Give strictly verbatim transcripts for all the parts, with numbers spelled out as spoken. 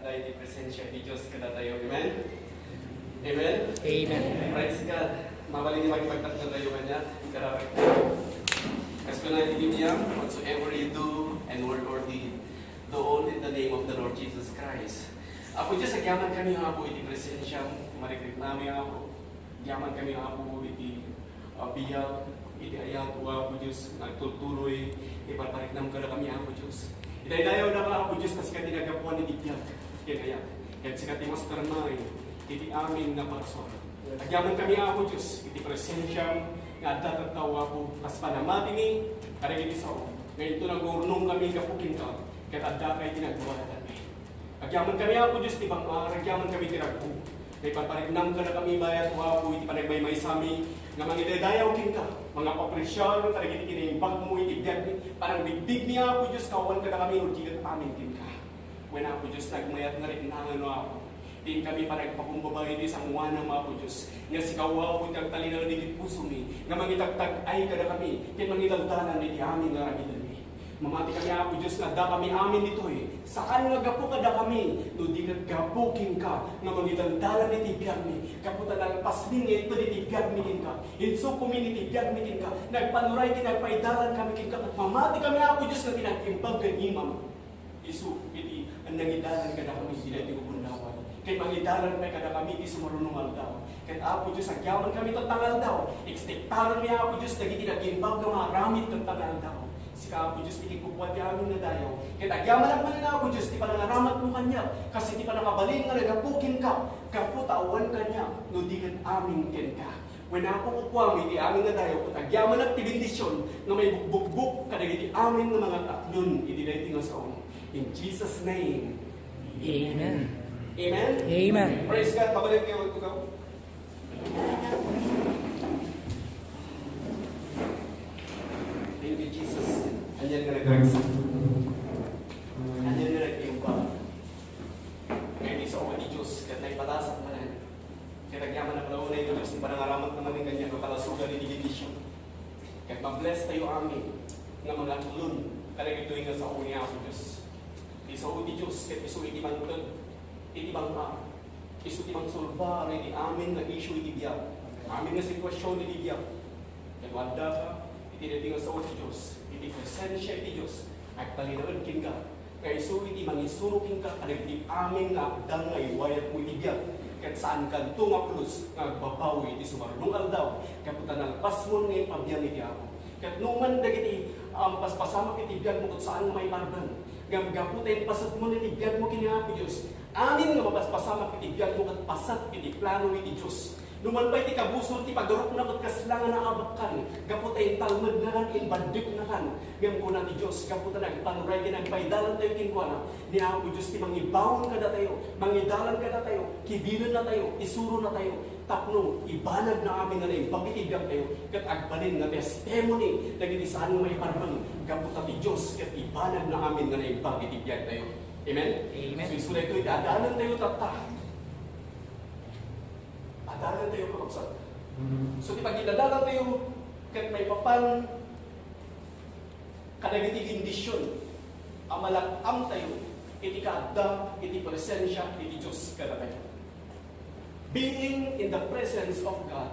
Daydi presensia ti Dios kadatayo. Amen? Amen? Amen. Praise God. Mabalin nga makipagtatnatayo kaniak. Kararag. Kas kuna iti Biblia, "Whatsoever you do, in word or deed, do all in the name of the Lord Jesus Christ." Apo Dios, agyamankami, Apo, iti presensiam. Marikriknami, Apo. Agyamankami, Apo, iti a biag iti ayat, O Apo Dios, nga agtultuloy iti parpariknam kadakami, Apo Dios. Idaydayawnak, Apo Dios, ta sika ti naggapuan iti biag ken ayat. Ket sika ti mastermind iti amin nga parsua. Agyamankami, Apo Dios, iti presensiam nga adda tatta, O Apo, kas panamatimi kadagiti sao nga inton nangurnongkami gapu kenka, ket addaka iti nagduadatanmi. Agyamankami, Apo Dios, ti bang-a, agyamankami ti ragbu. Naipapariknam kadakami bayat, O Apo, iti panagmaymaysami nga mangidaydayaw kenka, mangapapresiar kadagiti kinaimbagmo iti biagmi, panangbigbigmi, Apo Dios, kawan kadakami no di ket amin kenka. Wen, Apo Dios, nagmayat nga riknangan, O Apo. Diin kami panagpakumbaba iti sangoanam, Apo Dios, nga sika, O Apo, ti agtalinaed iti pusomi, nga mangitagtag-ay kadakami, ken mangidaldalan iti amin nga aramidenmi. Mamati kami, Apo Dios, nga adda kami amin ditoy. Saan nga gapu kadakami, no di ket gapu kenka nga mangidaldalan iti biagmi, gapu ta nalpasmin nga ited iti biagmi kenka. Insukomin iti biagmi kenka. Nagpanuray ken nagpaidalan kami kenka. Mamati kami, Apo Dios, nga pinag-imbag ken imam. Isu iti nangidalan kadakami iti daytoy nga gundaway. Ket mangidalan pay kadakami iti sumarunong aldaw. Ket, Apo Dios, agyamankami tatta nga aldaw. Ekspektaranmi, Apo Dios, dagiti nag-imbag nga maaramid tatta nga aldaw. Sika, Apo Dios, ti kikupua ti amin nga dayaw. Ket agyamanak manen, Apo Dios, ti panangaramatmo kaniak, kas iti panangabalin nga naggapu kenka, gapu ta awan kaniak, no di ket amin kenka. Wen, Apo, kukuam iti amin nga dayaw, ket agyamanak ti bendision nga maibukbukbok kadagiti amin nga mangatatlon iti daytoy nga sao. In Jesus' name. Amen. Amen? Amen. Praise God. Mabalin kayo, ikaw. Thank you, Jesus. Ania nga nagkaksa. Ania nga nagkaksa. Kaya di sa uwan ni Diyos, kat naipalasat manen. Ket agyamanak laeng, O Dios, ti panangaramat manen kaniak nga kalasogan iti bendisyon. Ket ma-bless tayo amin nga mangatatlon kadagitoy nga sao ni Apo Dios. Ti sao ti Dios, ket isu iti mangted iti bang-a, isu ti mangsolbar iti amin nga issue iti biag, amin nga sitwasyon iti biag. Ket no addaka iti daytoy nga sao ti Dios, iti presensia iti Dios, agtalinaed kenka, nga isu iti mangisuro kenka kadagiti amin nga agdang nga iwayatmo iti biag, ket saankanto nga pulos nga agbabawi iti sumarunong aldaw, gapu ta nalpasmon nga ipabiang iti Apo. Ket no man dagiti, um, paspasamak iti biagmo ket saan nga maiparbeng, ngem gapu ta impasetmon iti biagmo ken ni Apo Dios, amin nga mapaspasamak iti biagmo ket paset iti plano iti Dios. No man pay ti kabusor ti pagarupna ket kasla nga naabakkan, gapu ta intalmednakan, inbandeknakan. Ngem kuna ti Dios, gapu ta nagpanuray ken nagpaidalan tayo kenkuana, ni Apo Dios ti mangibaon kadatayo, mangidalan kadatayo, kibilennatayo, isuronnatayo, tapno ibanagna amin nga naimbag iti biagtayo, ket agbalin nga testimony dagiti saan nga maiparbeng, gapu ta ti Dios ket ibanagna amin nga naimbag iti biagtayo. Amen? Amen. So, isu daytoy ti adanantayo tatta. Adalan tayo, kakabsat. So, ti pagidadalan tayo, ket maipapan kadagiti bendisyon a malak-am tayo iti kaadda iti presensia iti Dios kadatayo. Being in the presence of God,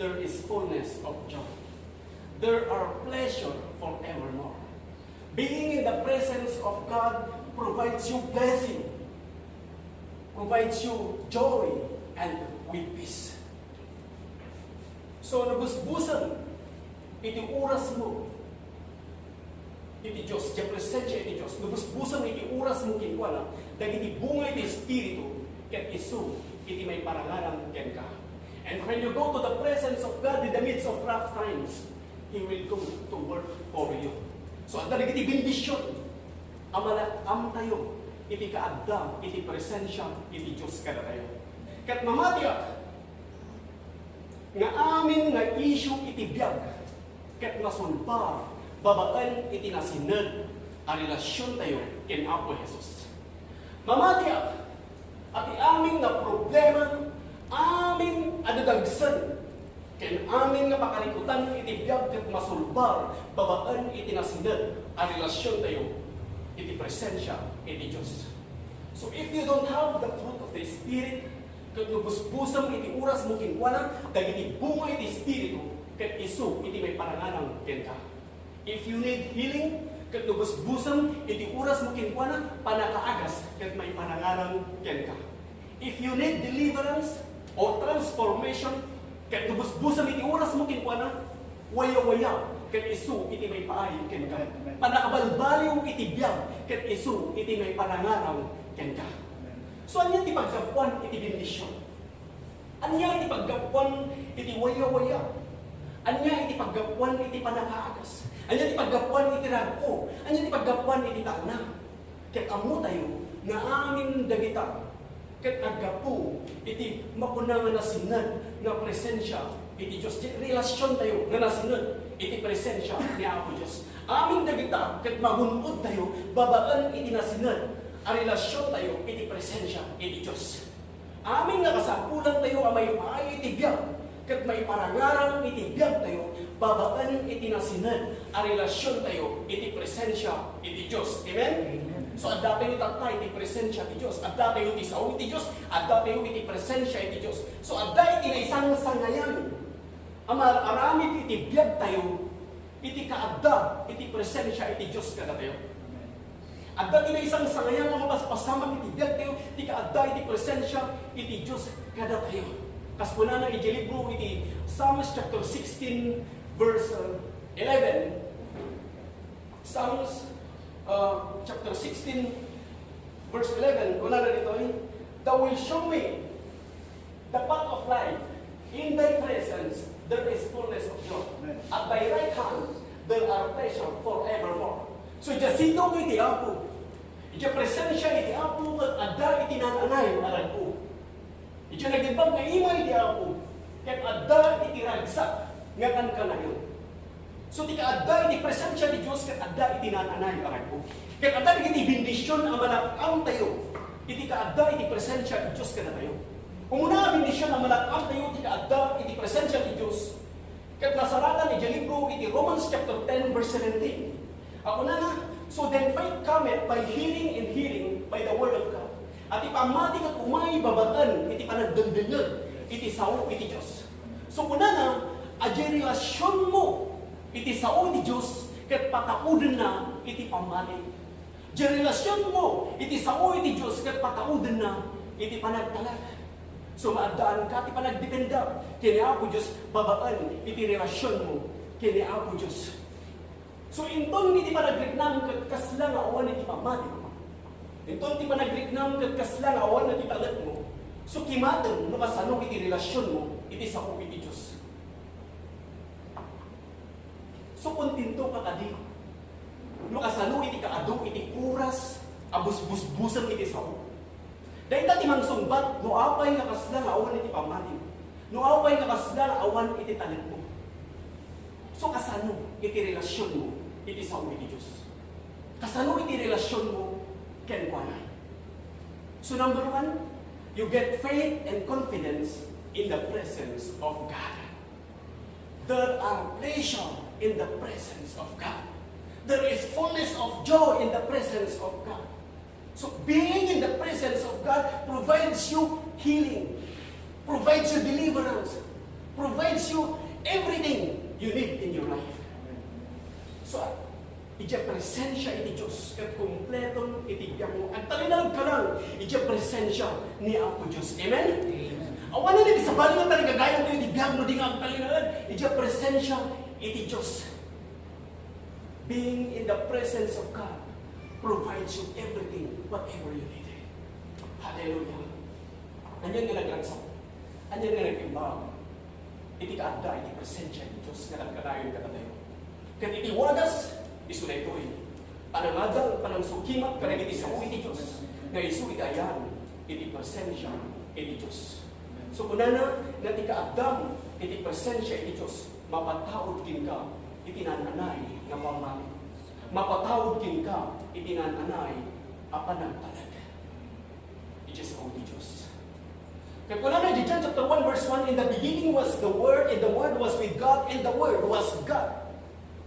there is fullness of joy. There are pleasure forevermore. Being in the presence of God provides you blessing, provides you joy, and with peace. So, nabusbusan iti oras mo iti Dios, ti presensia iti Dios. Nabusbusan iti oras mo kenkuana, dagiti bunga iti Espiritu, ket isu iti maiparangarang kenka. And when you go to the presence of God in the midst of rough times, He will go to work for you. So, adda dagiti bendisyon a malak-am tayo iti kaadda iti presensia iti Dios kadatayo. Ket mamatiak nga amin nga issue iti biag ket masolbar babaen iti nasined a relasiontayo ken Apo Jesus. Mamatiak a ti amin nga problema, amin a dadagsen, ken amin nga pakarikutan iti biag ket masolbar babaen iti nasined a relasiontayo iti presensia iti Dios. So if you don't have the fruit of the Spirit, ket no busbusem iti orasmo kenkuana, dagiti bunga iti Espiritu ket isu iti maiparangarang kenka. If you need healing, ket no busbusem iti orasmo kenkuana, pannakaagas ket maiparangarang kenka. If you need deliverance or transformation, ket no busbusem iti orasmo kenkuana, wayawaya ket isu iti maipaay kenka. Pannakabalbaliw iti biag ket isu iti maiparangarang kenka. So, ania ti paggapuan iti bendision? Ania iti paggapuan iti wayawaya? Ania iti paggapuan iti pannakaagas? Ania iti paggapuan iti rag-o? Ania iti paggapuan iti talna? Ket ammotayo nga amin dagita ket aggapu iti makuna nga nasined nga presensia iti Dios. Di relasiontayo nga nasined iti presensia ni Apo Dios. Amin dagita ket magun-odtayo babaen iti nasined a relasiontayo iti presensia iti Dios. Amin nga kasapulantayo a maipaay iti biag ket maiparangarang iti biagtayo babaen iti nasined a relasiontayo iti presensia iti Dios. Amen? Amen. So, addatayo tatta iti presensia ti Dios. Addatayo ti sao iti Dios. Addatayo iti presensia iti Dios. So, adda iti naisangsangayan a maaramid iti biagtayo iti kaadda iti presensia iti Dios kadatayo. Adda ti naisangsangayan a mapaspasamak iti biagtayo ti kaadda iti presensia iti Dios kadatayo. Kas kunana iti libro iti Psalms chapter sixteen, verse, uh, eleven. Psalms, uh, chapter sixteen, verse eleven, kunana ditoy, "Thou will show me the path of life. In thy presence, there is fullness of joy. Amen. At thy right hand, there are pleasure forevermore." So, diay situg iti Apo. Iti presensia iti Apo, ket adda iti naan-anay a rag-o. Iti nagimbag nga ima iti Apo, ket adda iti ragsak nga kankanayon. So, ti kaadda iti presensia ti Dios ket adda iti naan-anay a rag-o. Ket adda dagiti bendision a malak-amtayo iti kaadda iti presensia ti Dios kadatayo. Umuna a bendision a malak-amtayo iti kaadda iti presensia ti Dios ket nasaratan iti libro iti Romans chapter ten, verse seventeen. A kunana, "So then faith cometh by hearing, and hearing by the word of God." A ti pammati ket umay babaen iti panagdengngeg iti sao iti Dios. So kunana, a diay relasionmo iti sao iti Dios ket pataudenna iti pammati. Diay relasionmo iti sao iti Dios ket pataudenna iti panagtalek. So maaddaanka ti panagdependa ken ni Apo Dios babaen iti relasionmo ken ni Apo Dios. So, inton iti panagriknam ket kasla nga awan iti pammati, inton ti panagriknam ket kasla nga awan iti talekmo, so, kimatem no kasano iti relasionmo iti sao iti Dios. So, kontentoka kadi no kasano iti kaadu iti oras a busbusbusem iti sao? Dayta ti mangsungbat no apay nga kasla nga awan iti pammati, no apay nga kasla nga awan iti talekmo. So, kasano iti relasionmo iti sao iti Dios? Kasano iti relasionmo kenkuana? So, number one, you get faith and confidence in the presence of God. There are pleasure in the presence of God. There is fullness of joy in the presence of God. So being in the presence of God provides you healing, provides you deliverance, provides you everything you need in your life. So, iti presensia iti Dios, ket kompleto iti biagmo. Agtalinaedka lang iti presensia ni Apo Dios. Amen? Amen. Awan iti sabali nga tarigagayon iti biagmo, di nga agtalinaed iti presensia iti Dios. Being in the presence of God provides you everything, whatever you need. Hallelujah. Ania nga nagragsak? Ania nga nagtimbang? Iti kaadda iti presensia ti Dios nga nagkanayon kadatayo. Ket iti wagas, isu daytoy, panangadal, panangsukimak kadagiti sao iti Dios, nga isu iti ayan iti presensia iti Dios. So, kunana nga ti kaaddam iti presensia iti Dios, mapataud kenka iti naan-anay nga pammati. Mapataud kenka iti naan-anay a panagtalek. Iti sao ti Dios. Kaya kunana iti John chapter one verse one, "In the beginning was the Word, and the Word was with God, and the Word was God."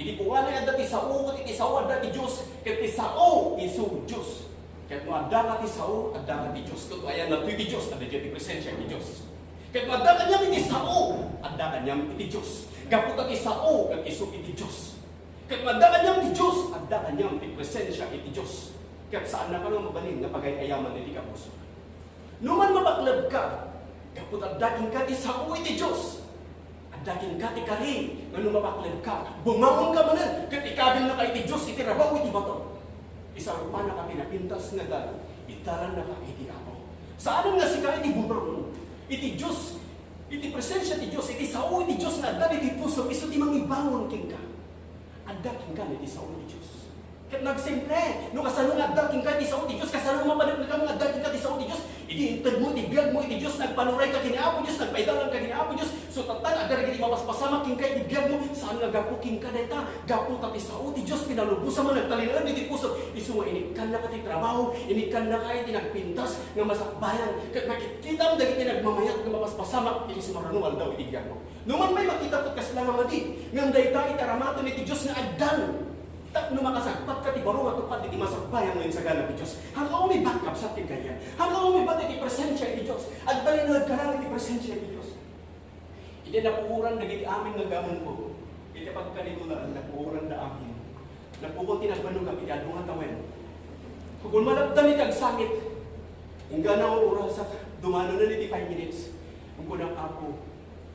Iti punganay adda ti sao, ket iti sao adda ti Dios, ket ti sao isu Dios. Ket no adda ka ti sao, adda ka ti Dios. Ket no ayanna ti Dios, adda ti presensia ti Dios. Ket no adda kaniam iti sao, adda kaniam iti Dios. Gapu ta ti sao ket isu iti Dios. Ket no adda kaniam ti Dios, adda kaniam ti presensia iti Dios. Ket saannaka nga mabalin nga pagay-ayaman iti kabusor. No man mabaklebka, gapu ta adda kenka ti sao iti Dios. Adda kenka ti kari nga no mabaklebka, bumangonka manen, ket ikabilnaka iti Dios iti rabaw iti bato. Isarupanaka ti napintas nga dalan, idarannaka iti Apo. Saanen nga sika iti bumangon iti Dios, iti presensia ti Dios, iti sao iti Dios nga adda iti puso, isu ti mangibangon kenka. Adda kenka iti sao ti Dios. Ket nagsimple, no kasano nga adda kenka ti sao ti Dios, kasano mapaneknekam nga adda kenka ti sao ti Dios? Idi intedmo ti biagmo iti Dios, nagpanuray ka ken ni Apo Dios, nagpaidalan ka ken ni Apo Dios, so, tatta, adda dagiti mapaspasamak kenka iti biagmo, saan nga gapu kenka dayta, gapu ta ti sao ti Dios, pinalubosan mo, nagtalinaed iti puso, isu nga inikkannaka ti trabaho, inikkannaka iti nagpintas nga masakbayan, ket makitkitam dagiti nagmamayat nga mapaspasamak iti sumaruno nga aldaw iti biagmo. No man pay makita ket kasla nga madi, ngem dayta iti aramaten iti Dios nga agdan. Tapno makasagpatka ti baro nga tupad iti masakbayan nga insagana ti Dios. Hanka umibat, kabsat, ken kayat. Hanka umibat iti presensia iti Dios. Agtalinaedka laeng iti presensia iti Dios. Idi napuoran dagiti amin nga agamengko, iti pagkanitolaan, napuoran da amin. Napukot ti nagbannog iti adu nga tawen. Kung malapdan iti agsangit, inggana nga orasak, dumananen iti five minutes. Kunkunak, Apo,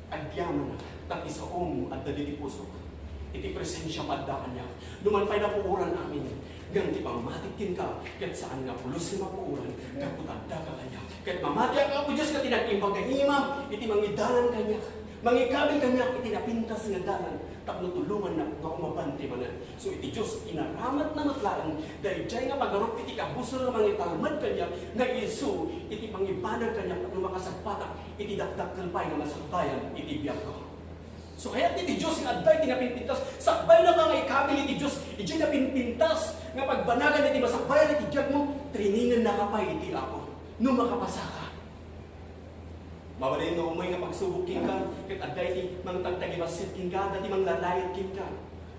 agyamanak, ta ti saom adda ditoy pusok. Iti presensiam adda kaniak. No man pay napuoran amin, ngem ti pammatik kenka, ket saan nga pulos nga mapuoran, gapu ta adda ka kaniak. Ket mamatiak, Apo Dios, ket ti nag-imbag nga imam, iti mangidalan kaniak. Mangikabil kaniak iti napintas nga dalan, tapno tulongannak nga umaban ti manen. So, iti Dios, inaramatna met laeng daydiay nga pagarup iti kabusor nga mangitalmed kaniak, nga isu iti pangibanag kaniak tapno makasagpatak iti dakdakkel pay nga masakbayan iti biagko. So, kayat iti Dios nga adda iti napinpintas, sakbaynaka nga ikabil iti Dios, idiay napinpintas nga pagbanagan iti masakbayan iti biagmo, triningennaka pay iti Apo. No makapasaka, mabalin nga umay nga pagsubok kenka, ket adda iti mangtagtagibassit kenka, adda ti manglalayat kenka.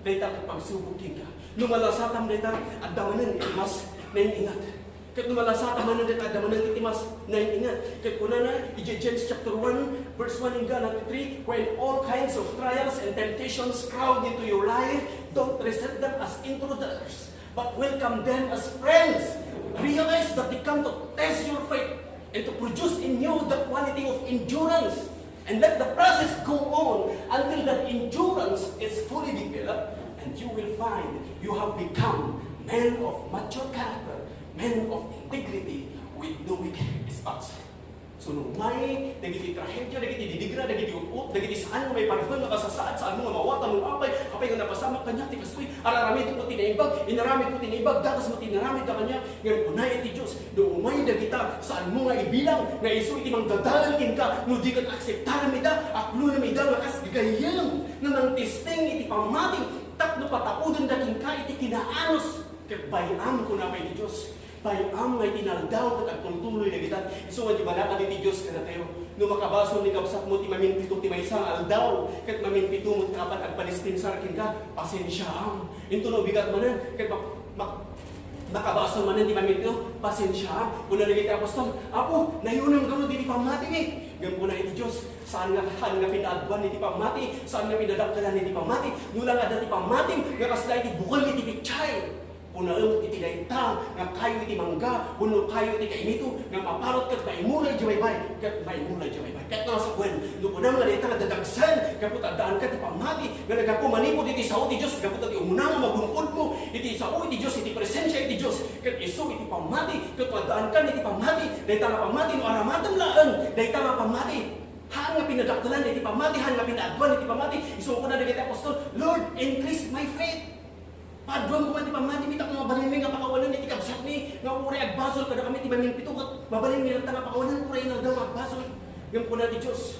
Dayta ket pagsubok kenka. No malasatam dayta, adda manen iti mas naing-ingat. Ket no malasatam manen dayta, adda manen iti mas naing-ingat. Ket kunana, idiay James chapter one, verse one inggana ti three, "When all kinds of trials and temptations crowd into your life, don't resent them as intruders." But welcome them as friends. Realize that they come to test your faith and to produce in you the quality of endurance. And let the process go on until that endurance is fully developed, and you will find you have become men of mature character, men of integrity with no weak spots. So, no umay dagiti trahedia, dagiti didigra, dagiti ut-ot, dagiti saan nga maiparebbeng nga kasasaad, saan nga mawatan no apay, apay nga napasamak kaniak ti kastoy, ar-aramidek met ti naimbag, inaramidko ti naimbag, dakes met ti inaramidda kaniak, ngem kuna iti Dios, no umay dagita, saanmo nga ibilang nga isu iti mangdadael kenka, no di ket akseptarem ida, aplonem ida nga kas gayyem nga mangtesting iti pammati, tapno pataudenda kenka iti kinaanus. Ket bay-am, kuna pay ti Dios, bay-am nga iti naldaw ket agtultuloy dagita. Isu nga di banagan iti Dios kadatayo, no makabasol ni kabsatmo ti maminpito ti maysa nga aldaw, ket maminpito met kapat agpadispensar kenka, pasensiaam. Intono bigat manen, ket mak-, mak-, makabasol manen ti maminpito, pasensiaam. Kuna dagiti apostol, "Apo, nayunem garud iti pammatimi." Ngem kuna iti Dios, saan nga, saan nga pinaaduan iti pammati, saan nga pinadakkelan iti pammati. No lang adda ti pammatim nga kasla iti bukel iti pitsay, punaem iti dayta nga kayo iti mangga wenno kayo iti kainito nga maparut ket maimula idiay baybay, ket maimula idiay baybay. Ket no sawen, no kunam nga dayta nga dadagsen gapu ta addaanka ti pammati nga naggapu manipud iti sao ti Dios, gapu ta ti umuna nga magun-odmo iti sao iti Dios, iti presensia iti Dios, ket isu iti pammati, ket addaankan iti pammati, dayta nga pammati, no aramatem laeng dayta nga pammati, haan nga pinadakkelan iti pammati, haan nga pinaaduan iti pammati, isu kuna dagiti apostol, "Lord, increase my faith." Paaduam koma ti pammatimi tapno mabalinmi nga pakawanen iti kabsatmi nga uray agbasol kadakami ti maminpito ket mabalinmi latta nga pakawanen uray inaldaw nga agbasol. Ngem kuna ti Dios,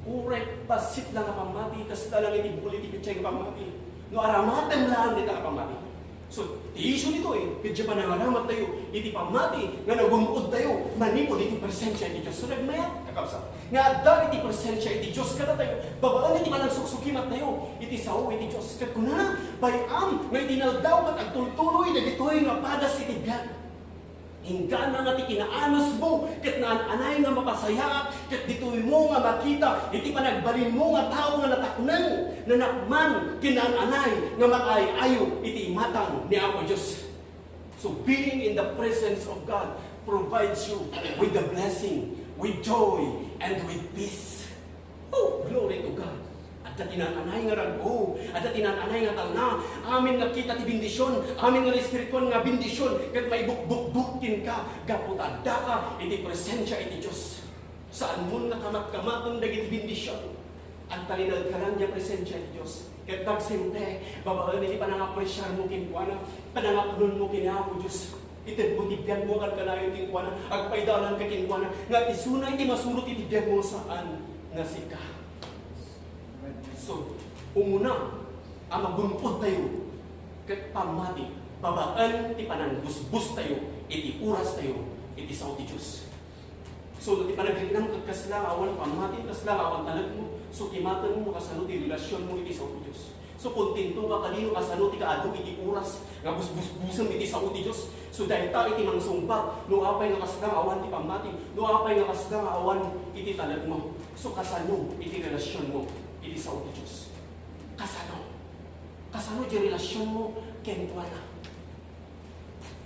uray bassit la nga pammati, kasta lang iti bukel iti pitsay nga pammati. No aramatem laeng dayta nga pammati. So, ti issue ditoy, eh, ket diay panangaramatayo iti pammati nga nagun-odtayo manipud iti presensia iti Dios. So, nagmayat, kakabsat, nga adda iti presensia iti Dios kadatayo, babaen iti panangsuksukimatayo iti sao iti Dios. Ket kunana, bay-am nga iti naldaw ket agtultuloy dagitoy nga padas iti biag. Inggana nga ti kinaanusmo ket naan-anay nga mapasayaat, ket ditoymo nga makita iti panagbalinmo nga tao nga natakneng, nanakman, ken naan-anay nga makaay-ayo iti imatang ni Apo Dios. So being in the presence of God provides you with the blessing, with joy, and with peace. Oh, glory to God! Adda ti naan-anay nga rag-o, adda ti naan-anay nga talna. Amin nga kita ti bendision, amin nga naespirituan nga bendision, ket maibukbukbuk kenka gapu ta addaka iti presensia iti Dios. Saanmon nga kamat-kamaten dagiti bendision. Agtalinaedka laeng diay presensia iti Dios. Ket nagsimple, babaen iti panangapresiarmo kenkuana, panangapnonmo ken Apo Dios. Itedmo ti biagmo a kankanayon kenkuana, agpaidalanka kenkuana, nga isuna iti masurot iti biagmo saan nga sika. So, umuna a magun-odtayo ket pammati babaen ti panangbusbostayo iti orastayo iti sao ti Dios. So, no ti panagriknam ket kasla nga awan pammati, kasla nga awan talekmo, so kimatenmo kasano ti relasionmo iti sao ti Dios. So, kontentoka kadi no kasano ti kaadu iti oras nga busbusbusem iti sao ti Dios. So, dayta iti mangsungbat, no apay nga kasla nga awan ti pammati, no apay nga kasla nga awan iti talekmo. So, kasano iti relasionmo iti sao ti Dios? Kasano? Kasano ti relasionmo kenkuana?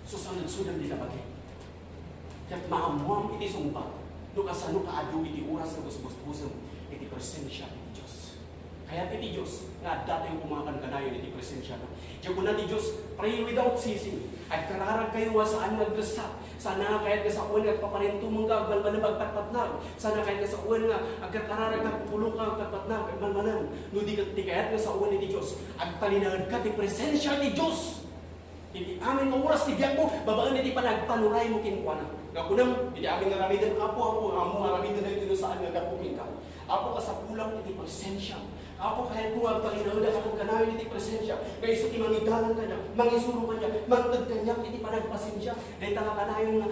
So, saludsodem dita padi. Ket maammoam iti sungbat no kasano kaadu iti oras nga busbusbusem iti presensia iti Dios. Kayat iti Dios nga addatayo koma a kankanayon iti presensiana. Diay kuna ti Dios, "Pray without ceasing." Agkararagkayo a saan nga agresap. Saan nga kayat nga sawen nga agpaparintumeng ka, agmalmalem, agpatpatnag. Saan nga kayat nga sawen nga agkararag ka, agpupulo ka, agpatpatnag, agmalmalem. No di ket ti kayat nga sawen iti Dios, agtalinaedka ti presensia ti Dios. Iti amin nga oras ti biagmo, babaen iti panagpanuraymo kenkuana. Nga kunam, iti amin nga aramidem, "Apo, Apo, ammo nga aramiden daytoy no saan nga gapu kenka." Apo, kasapulam iti presensiam. Apo, kayatko nga agtalinaedak a kankanayon iti presensia. Nga isu ti mangidalan kaniak, mangisuro kaniak, mangted kaniak iti panagpasensia. Dayta nga kanayon nga,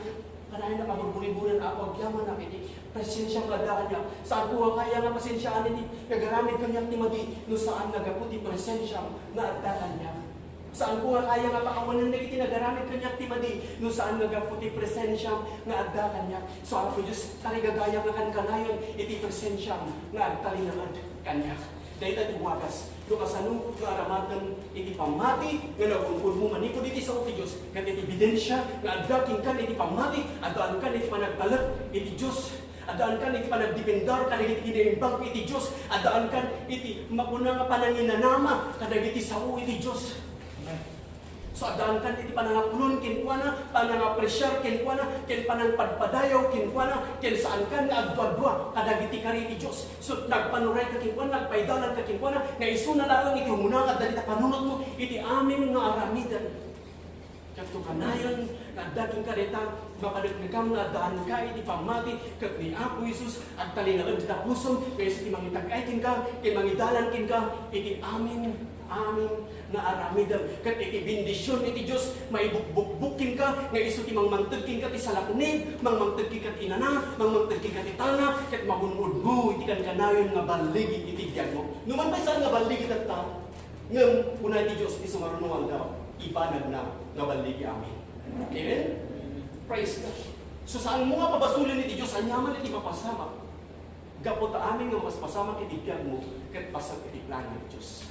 kanayon nga kaburburiburan, Apo, agyamanak iti presensiam nga adda kaniak. Saanko nga kaya nga pasensiaan iti nagaramid kaniak ti madi, no saan nga gapu ti presensiam nga adda kaniak. Saanko nga kaya nga pakawanen dagiti nagaramid kaniak ti madi, no saan nga gapu ti presensiam nga adda kaniak. So, Apo Dios, tarigagayak nga kankanayon iti presensiam nga agtalinaed kaniak. Dayta ti wagas, no kasano nga aramatem iti pammati nga nagun-odmo manipud iti sao ti Dios, ket iti ebidensia nga adda kenka iti pammati, addaanka iti panagtalek iti Dios. Addaanka iti panagdependar kadagiti kinaimbag iti Dios. Addaanka iti makuna nga pananginanama kadagiti sao iti Dios. So, addaanka iti panangapulon kenkuana, panangapresiar kenkuana, ken panangpadpadayaw kenkuana, ken saanka nga agduadua kadagiti kari iti Dios. So, nagpanurayka kenkuana, nagpaidalanka kenkuana, nga isuna laeng iti umuna nga adda dita panunotmo iti amin nga aramiden. Ket no kanayon nga adda kenka dayta, mapaneknekam nga addaanka iti pammati ket ni Apo Jesus agtalinaed dita pusom nga isu ti mangitag-ay kenka ken mangidalan kenka iti amin, amin nga aramidem. Ket iti bendision iti Dios maibukbukbok kenka nga isu ti mangmangted kenka ti salaknib, mangmangted kenka ti inana, mangmangted kenka ti talna, ket magun-odmo iti kankanayon nga balligi iti biagmo. Numan pay saan nga balligi tatta, ngem kuna iti Dios ti sumaruno nga aldaw, ibanagna nga balligi amin. Amen? Praise God. So, saanmo nga pabasolen iti Dios, aniaman iti mapasamak. Gapu ta amin nga mapaspasamak iti biagmo, ket paset iti plano ti Dios.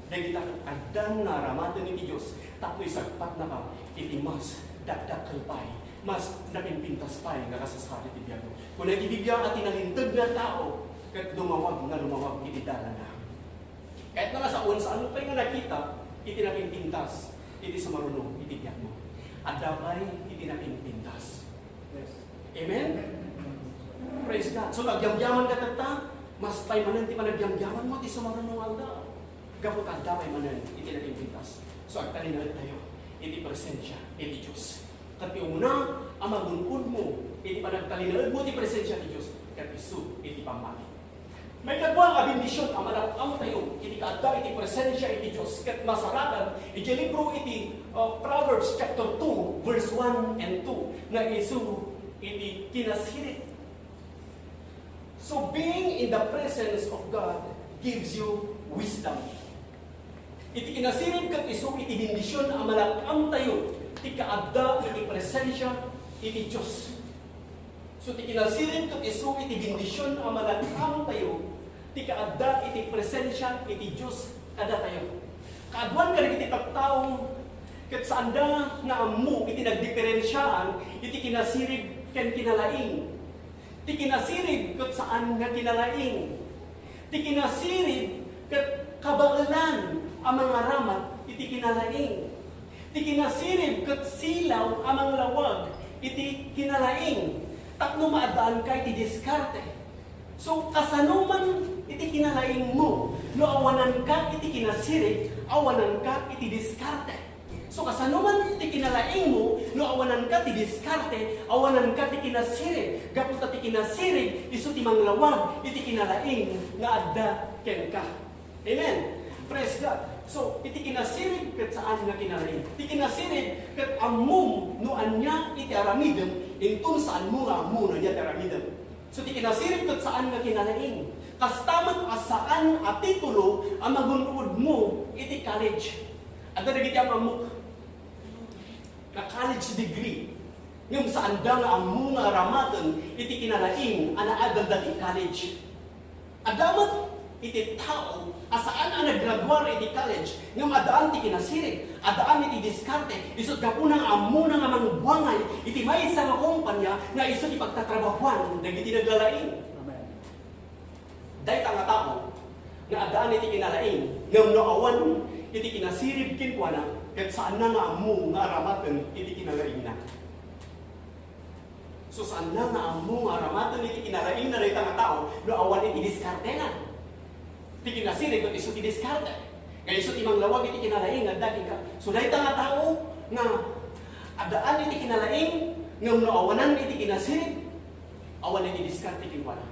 Dagita ket addan nga aramaten iti Dios, tapno isagpatnaka iti mas dakdakkel pay, mas napimpintas pay nga kasasar iti biagmo. Kuna iti Biblia, a ti nalinteg nga tao, ket lumawag nga lumawag iti dalanna. Kayatna nga sawen, saanmo pay nga nakita iti napimpintas iti sumaruno iti biagmo. Adda pay iti napimpintas. Yes. Amen? Praise God. So, nagyamyamanka tatta, mas pay manen ti panagyamyamanmo iti sumaruno nga aldaw. Gapu ta adda pay manen iti napimpintas. So, agtalinaedtayo iti presensia iti Dios. Ket ti umuna a magun-odmo iti panagtalinaedmo ti presensia ti Dios, ket isu iti pammati. Maikadua a bendision a malak-amtayo iti kaadda iti presensia iti Dios ket masarakan iti libro iti, uh, Proverbs chapter two, verse one and two, nga isu iti kinasirib. So, being in the presence of God gives you wisdom. Iti kinasirib ket isu iti bendision a malak-amtayo ti kaadda iti presensia iti Dios. So, ti kinasirib ket isu iti bendision a malan-amtayo ti kaadda iti presensia iti Dios kadatayo. Kaaduan kadagiti tattao ket saanda nga ammo iti nagdiperensiaan iti kinasirib ken kinalaing. Ti kinasirib ket saan nga kinalaing. Ti kinasirib ket kabaelan a mangaramat iti kinalaing. Ti kinasirib ket silaw a manglawag iti kinalaing tapno maaddaanka iti diskarte. So, kasano man iti kinalaingmo no awananka iti kinasirib, awananka iti diskarte? So, kasano man ti kinalaingmo no awananka ti diskarte, awananka ti kinasirib? Gapu ta ti kinasirib isu ti manglawag iti kinalaing nga adda kenka. Amen. Praise God. So, iti kinasirib ket saan nga kinalaing. Ti kinasirib ket ammom no ania iti aramidem, inton saanmo nga ammo no ania ti aramidem. So, ti kinasirib ket saan nga kinalaing. Kasta met a saan a titulo a magun-odmo iti college. Adda dagiti am-ammok nga college degree, ngem saanda nga ammo nga aramaten iti kinalaing a naadalda ti college. Adda met iti tao a saan a naggraduar iti college, ngem addaan ti kinasirib, addaan iti diskarte, isut' gapuna nga ammona nga mangbuangay iti maysa nga kompania nga isu ti pagtatrabahuan dagiti naglalaing. Amen. Dayta nga tao nga addaan iti kinalaing, ngem no awan iti kinasirib kenkuana, ket saanna nga ammo nga aramaten iti kinalaingna. So, saanna nga ammo nga aramaten iti kinalaingna dayta nga tao no awan iti diskartena. Ti kinasirib ket isu ti diskarte. Nga isu ti manglawag iti kinalaing nga adda kenka. So, dayta nga tao nga addaan iti kinalaing, ngem no awanan iti kinasirib, awan iti diskarte kenkuana.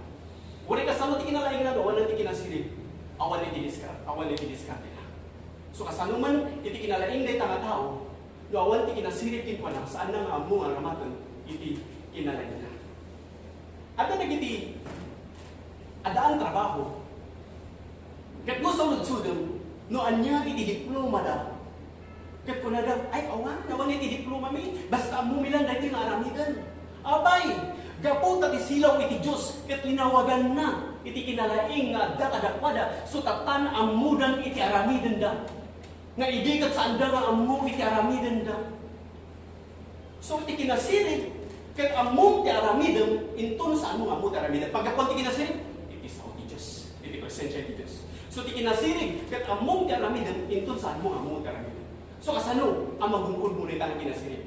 Uray kasano ti kinalaingna no awanan ti kinasirib? Awan iti diskar-, awan iti diskarte na. So, kasano man iti kinalaing dayta nga tao, no awan ti kinasirib kenkuana, saanna nga ammo nga aramaten iti kinalaingna. Adda dagiti addaan trabaho. Ket no saurudsodem, no ania iti diplomada, ket kunada, "Ay, awan, awan iti diplomami, basta ammomi lang daytoy nga aramiden." Apay, gapu ta ti silaw iti Dios ket linawaganna iti kinalaing nga adda kadakuada, so tattan ammodan iti aramidenda. Nga idi ket saanda nga ammo iti aramidenda. So, ti kinasirib ket ammom ti aramidem, inton saanmo nga ammo ti aramidem. Paggapuan ti kinasirib, iti sao ti Dios, iti presensia ti Dios. So, ti kinasirib ket ammom ti aramidem, inton saanmo nga ammo ti aramidem. So, kasano a magun-odmo dayta nga kinasirib?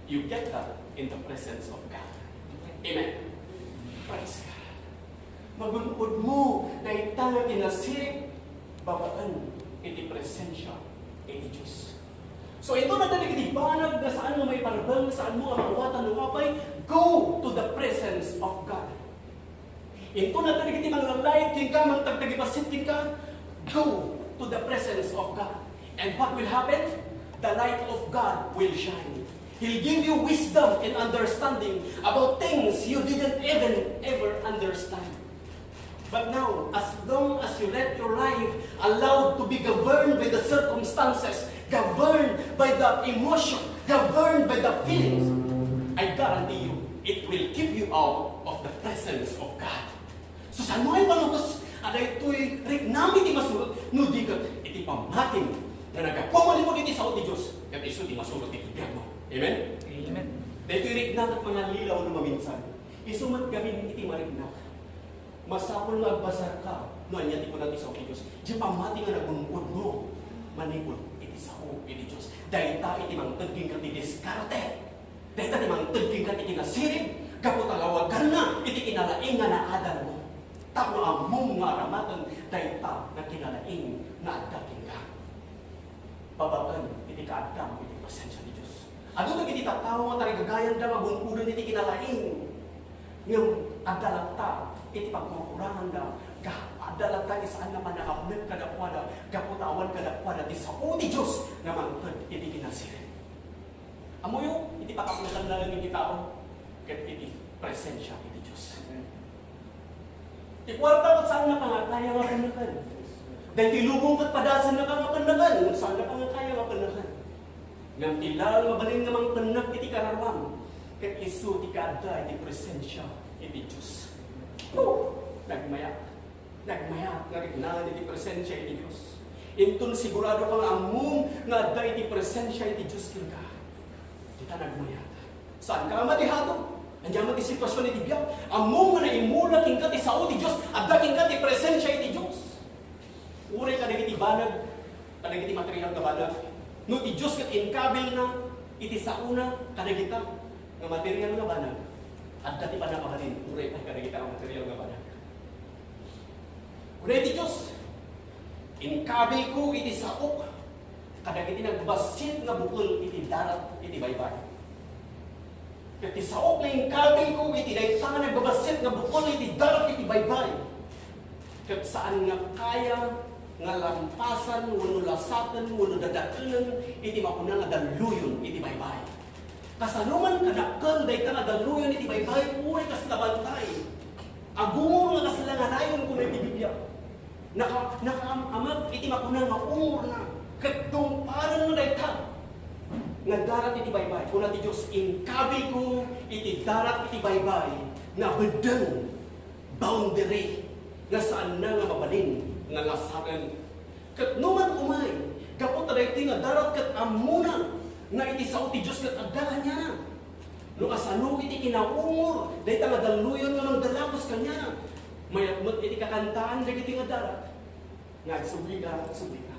You get that in the presence of God. Amen. Praise God. Magun-odmo dayta nga kinasirib babaen iti presensia iti Dios. So, inton adda dagiti banag nga saan nga maiparebeng, saanmo nga maawatan no apay, go to the presence of God. Inton adda dagiti manglalait kenka, mangtagtagipassit kenka, go to the presence of God. And what will happen? The light of God will shine. He'll give you wisdom and understanding about things you didn't even ever understand. But now, as long as you let your life allowed to be governed by the circumstances, governed by the emotion, governed by the feelings, I guarantee you, it will keep you out of the presence of God. So, saan mo nga ipalutos? Adda itoy riknam iti masurot, no di ket iti pammatim nga naggapu manipud iti sao ti Dios, ket isu ti masurot iti impierno. Amen? Amen. Daytoy rikna ket mangallilaw no maminsan. Isu met gamin iti marikna. Masapul nga agbasarka no ania ti kuna ti sao ti Dios. Diay pammati nga nagun-odmo manipud iti sao iti Dios. Dayta iti mangted kenka ti diskarte. Dayta ti mangted kenka ti kinasirib, gapu ta lawaganna iti kinalaing nga naadalmo. Tapno ammom nga aramaten dayta nga kinalaing nga adda kenka. Babaen iti kaaddam iti presensia ti Dios. Adu dagiti tattao nga tarigagayanda nga gun-oden iti kinalaing. Ngem adda latta iti pagkurkuranganda, ga-, adda latta iti saan nga pannakabunek kadakuada, gapu ta awan kadakuada ti sao ti Dios nga mangted iti kinasirib. Ammoyo, iti pakapnekan laeng iti tao, ket iti presensia iti Dios. Ti kuarta ket saanna pangakaya nga penneken. Daytoy lubong ket padasennaka nga penneken, saanna pangakaya nga penneken. Ngem ti laeng mabalin nga mangpennek iti kararuam, ket isu ti kaadda iti presensia iti Dios. Woo! Nagmayat. Nagmayat nga riknaan iti presensia iti Dios. Inton sigurado ka nga ammom nga adda iti presensia iti Dios kenka, dita nagmayat. Saanka a madihato. Ania man ti sitwasion iti biag, ammom nga naimula kenka ti sao ti Dios, adda kenka ti presensia iti Dios. Uray kadagiti banag, kadagiti material nga banag. No ti Dios ket inkabilna iti saona kadagita nga material nga banag, adda ti pannakabalin, uray pay kadagita nga material nga banag. Kuna iti Dios, "Inkabilko iti saok kadagiti nagbassit nga bukel iti darat iti baybay." Ket ti saok nga inkabilko iti dayta nga nagbabassit nga bukel iti darat iti baybay. Ket saan nga kaya nga lampasan wenno lasaten wenno dadakelen iti makuna nga dalluyon iti baybay. Kasano man kadakkel dayta nga dalluyon iti baybay, uray kasla bantay? Agumor nga kasla nga rayon, kuna iti Biblia. Naka-, nakaam-amak iti makuna nga umorna, ket tungparenna dayta nga darat iti baybay. Kuna ti Dios, "Inkabilko iti darat iti baybay nga beddeng, boundary, nga saanna nga mabalin nga lasaten." Ket no man umay, gapu ta daytoy nga darat ket ammona nga iti sao ti Dios ket adda kaniana. No kasano iti kinaumor dayta nga dalluyon nga mangdalakos kaniana, mayat met iti kakantaan dagiti nga darat nga, "Agsublika, agsublika,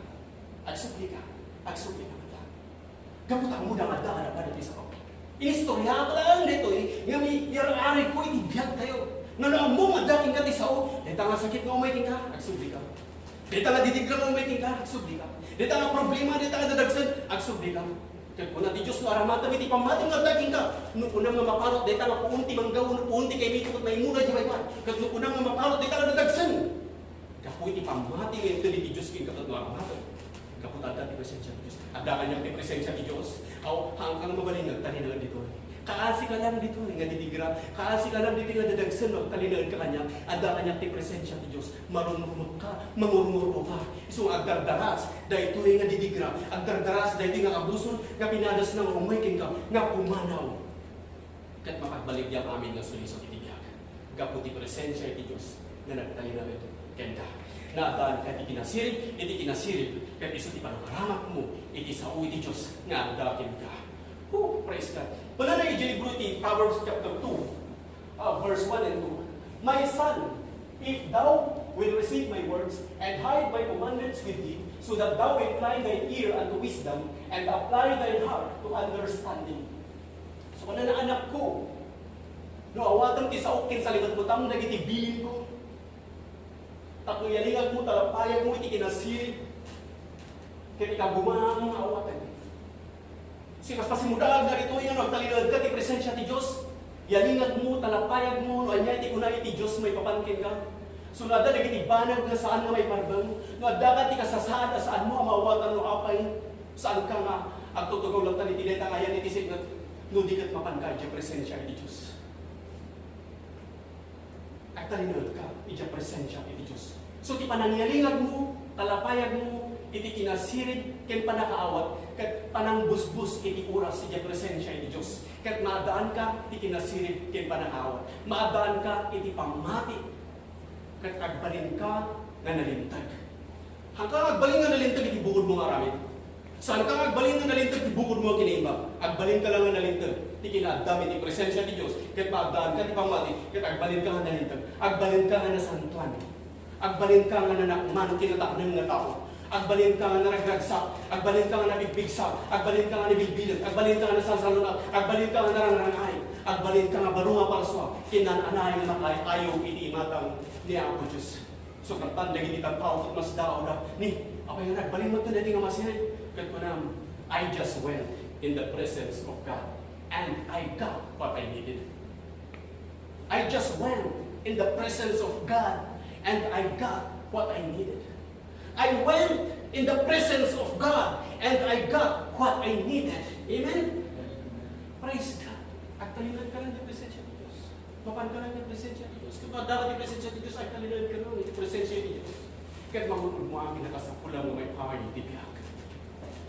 agsublika, agsublika." Gapu ta ammok nga adda nga napan iti sao. Inistoryaak laeng daytoy nga mi-, iyar-arigko iti biagtayo. Nga no ammom nga adda kenka ti sao, dayta nga sakit nga umay kenka, agsublika. Dayta nga didigra nga umay kenka, agsublika. Dayta nga problema, dayta nga dadagsen, agsublika. Ket kuna ti Dios, no aramatem iti pammatim nga adda kenka, no kunam nga maparut dayta nga puon ti mangga wenno puon ti kaimito ket naimula idiay baybay. Ket no kunam nga maparut dayta nga dadagsen, gapu iti pammati nga inted ti Dios kenka ket no aramatem. Gapu ta adda ti presensia ti Dios. Adda kaniak ti presensia ti Dios. Aw, haanka nga mabalin nga agtalinaed ditoy. Kaasika lang ditoy nga didigra. Kaasika lang ditoy nga dadagsen no agtalinaedka kaniak. Adda kaniak ti presensia ti Dios. Marumrumekka, mangurnguro ka. Isu nga agdardaras daytoy nga didigra. Agdardaras daytoy nga kabuson nga pinadasna nga umay kenka nga pumanaw. Ket mapagbaligya amin nga sulisog iti biag gapu ti presensia iti Dios nga nagtalinaed kenka. Naaddaanka iti kinasirib, iti kinasirib, ket isu ti panangaramatmo iti sao iti Dios nga adda kenka. Oh, praise God. Kunana iti libro ti Proverbs chapter two, uh, verse one and two. "My son, if thou wilt receive my words and hide my commandments with thee, so that thou incline thine ear unto wisdom and apply thine heart to understanding." So, kunana, "Anakko, no awatem ti saok ken salimetmetam dagiti bilinko, tapno yalingagmo ta lapayagmo iti kinasirib ken ikagumaam nga awaten." Sika, pasimudaag dagitoy nga no agtalinaedka ti presensia ti Dios, yalingagmo ta lapayagmo no ania ti kuna iti Dios maipapan kenka. So, no adda dagiti banag nga saan nga maiparbeng, no adda ka ti kasasaad a saanmo a maawatan no apay, saanka nga agtutugaw latta iti dayta nga ayan iti sipnget, no di ket mapanka idiay presensia iti Dios. Agtalinaedka idiay presensia iti Dios. So, ti panangyalingagmo, kalapayagmo iti kinasirib ken pannakaawat, ket panangbusbus iti oras idiay presensia iti Dios. Ket maaddaanka ti kinasirib ken pannakaawat. Maaddaanka iti pammati. Ket agbalinka nga nalinteg. Haanka agbalin nga nalinteg iti bukodmo nga aramid. Saanka agbalin nga nalinteg ti bukodmo nga kinaimbag. Agbalinka lang nga nalinteg ti kinaaddam iti presensia ti Dios, ket maaddaanka ti pammati, ket agbalinka nga nalinteg. Agbalinka nga nasantoan. Agbalinka nga nanakman ti natakneng nga tao. Agbalinka nga naragragsak. Agbalinka nga napigpigsa. Agbalinka nga nabilbileg. Agbalinka nga nasalsaluna. Agbalinka nga narangrang-ay. Agbalinka nga baro nga parsua ken naan-anay nga nakaayo iti imatang ni Apo Dios. Sukatan dagiti tattao ket masdaawda. Ni, apay nga nagbalin met daytoy nga masirib? Ket kunam, "I just went in the presence of God and I got what I needed." I just went in the presence of God and I got what I needed. I went in the presence of God and I got what I needed. Amen? Praise God. Agtalinaedka lang iti presensia ti Dios. Mapanka lang iti presensia ti Dios. Ket no adda ka iti presensia ti Dios, agtalinaedka lang iti presensia ti Dios. Ket mangun-uneg mo amin a kasapulan nga maipaay iti biag.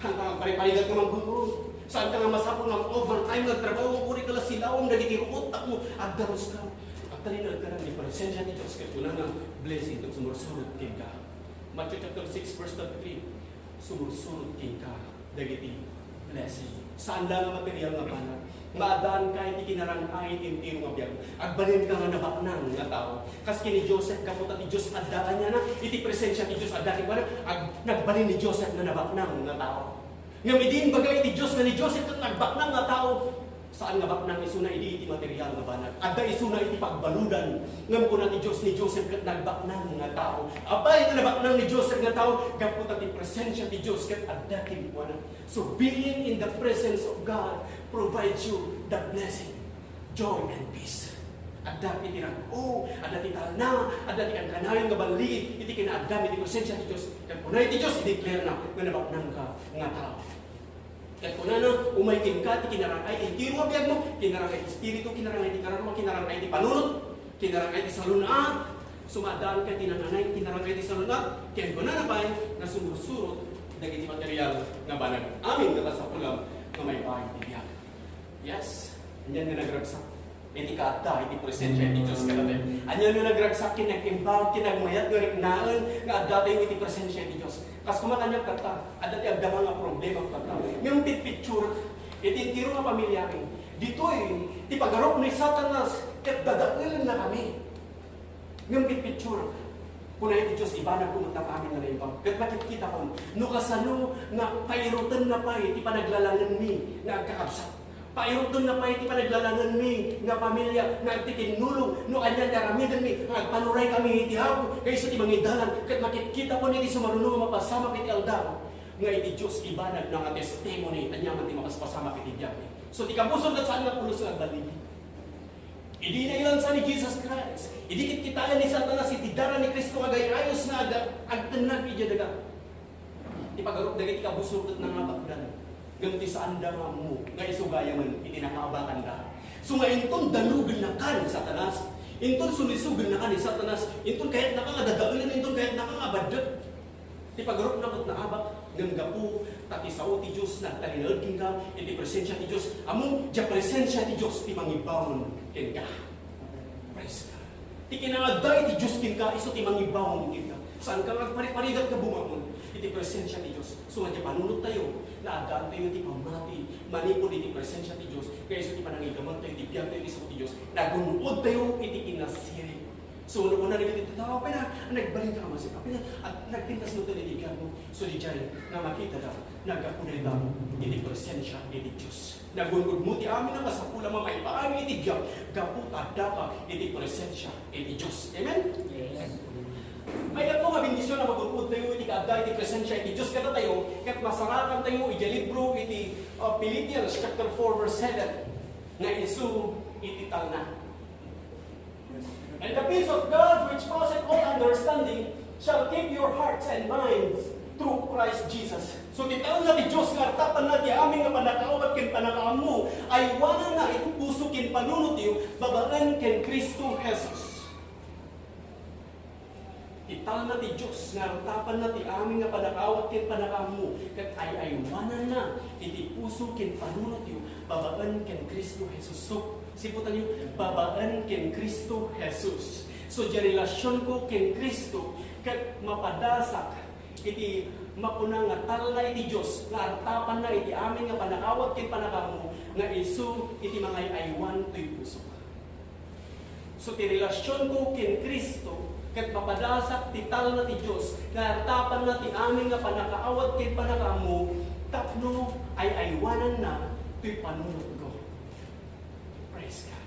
Haanka agpariparigat nga manggun-uneg. Saan ka nga masapul nga overtime nga trabaho, uri ka la silawom dagiti ruot tapno agdaruska. Agtalinaedka na iti presensia ti Dios ket kunana, "Blessing ket sumursurot kenka." Matthew chapter six, verse thirty-three, "Sumursurot kenka dagiti blessing." Saan la nga material nga banag. Maaddaanka iti kinarang-ay ti entero nga biag. Agbalinka nga nabaknang nga tao. Kas ken ni Joseph, gapu ta ti Dios adda kaniana, iti presensia ti Dios adda kenkuana, ag-, nagbalin ni Joseph nga nabaknang nga tao. Ngem idi imbaga iti Dios nga ni Joseph ket nagbaknang nga tao, saan nga baknang isuna idi iti material nga banag. Adda isuna iti pagbaludan. Ngem kuna ti Dios ni Joseph ket nagbaknang nga tao. Apay nga nabaknang ni Joseph nga tao? Gapu ta ti presensia ti Dios ket adda kenkuana. So being in the presence of God provides you the blessing, joy, and peace. Adda iti rag-o, adda ti talna, adda ti kankanayon nga balligit iti kinaaddam iti presensia ti Dios. Ket kuna iti Dios, i-declare na nga nabaknangka nga tao. Ket kunana, umay kenka ti kinarang-ay ti entero nga biagmo, kinarang-ay ti espiritu, kinarang-ay ti kararua, kinarang-ay ti panunot, kinarang-ay ti salun-at. Sumadaan ka ti nananay, kinarang-ay ti salun-at. Ket kunana pay, nga sumursurot dagiti material nga banag. Amin nga kasapulam nga maipaay ti biag. Yes. Anian nga nagragsak iti kaadda iti presensia ti Dios kadatayo. Anian nga nagragsak ken nag-imbag ken nagmayat nga riknaen nga addatayo iti presensia ti Dios. Kas koma kaniak tatta, adda ti agdama nga problema tatta. Ngem pitpitsurak iti entero nga pamiliami. Ditoy ti pagarup ni Satanas ket dadaelennakami. Ngem pitpitsurak, kuna iti Dios, ibanagko met dagiti amin nga naimbag. Ket makitkitakon no kasano nga pairutenna pay ti panaglalangenmi nga agkakabsat. Pairutenna pay ti panaglalangenmi nga pamilya nga agtitinnulong no ania ti aramidenmi nga agpanuraykami iti Apo nga isu ti mangidalan. Ket makitkitakon iti sumaruno nga mapasamak iti aldaw nga iti Dios ibanagna nga testimony. Ania man ti makaspasamak iti biagmi? So, ti kabusor ket saan nga pulos nga agbaligi. Idi nailansa ni Jesus Christ, idi kitkitaen ni Satanas iti dara ni Cristo nga agay-ayos nga aga-, agtennag idiay daga. Ti pagarup dagiti kabusor ket nangabakdan, ngem ti saanda nga ammo nga isu gayamen iti nakaabakanda. So nga inton dalugennakan ni Satanas, inton sulisogennakan ni Satanas, inton kayatnaka nga dadaelen, inton kayatnaka nga abaddek, ti pagarupna met naabak, ngem gapu ta ti sao ti Dios nagtalinaed kenka, iti presensia ti Dios, ammo, diay presensia ti Dios ti mangibaon kenka. Praise God. Ti kinaadda iti Dios kenka, isu ti mangibaon kenka. Saanka nga agpariparigat nga bumangon iti presensia ti Dios. So, nga diay panunottayo, naaddaantayo iti pammati manipud iti presensia ti Dios, nga isu ti panangigamantayo iti biagtayo iti sao ti Dios. Nagun-odtayo iti kinasirib. So, no, una dagiti tao, apay na, nagbalin ka, masip, apay na, at nagpintas mo iti biagmo. So, diay nga makitada, naggapu dayta iti presensia iti Dios. Nagun-od mo ti amin a masapul a maipaay iti biag, gapu ta addaka iti presensia iti Dios. Amen? Yes. Mayat mo nga bendision a magun-od tayo iti kaadda iti presensia iti Dios kadatayo, ket masarakan tayo iti libro iti, uh, Philippians chapter four, verse seven, nga isu iti talna. And the peace of God, which passeth all understanding, shall keep your hearts and minds through Christ Jesus. So, ti talna ti Dios nga artapanna ti amin nga pannakaawat ken pannakaammo, aywananna iti puso ken panunotyo babaen ken Cristo Jesus. Ti talna ti Dios nga artapanna ti amin nga pannakaawat ken pannakaammo, ket ay-aywananna iti puso ken panunotyo babaen ken Cristo Jesus. So, siputanyo, babaen ken Cristo Jesus. So, diay relasionko ken Cristo, ket mapadasak iti makuna nga talna iti Dios nga artapanna iti amin nga pannakaawat ken pannakaammo nga isu iti mangay-aywan toy pusok. So, ti relasionko ken Cristo ket mapadasak ti talna ti Dios nga artapanna ti amin nga pannakaawat ken pannakaammo tapno ay-aywananna toy panunotko. Praise God.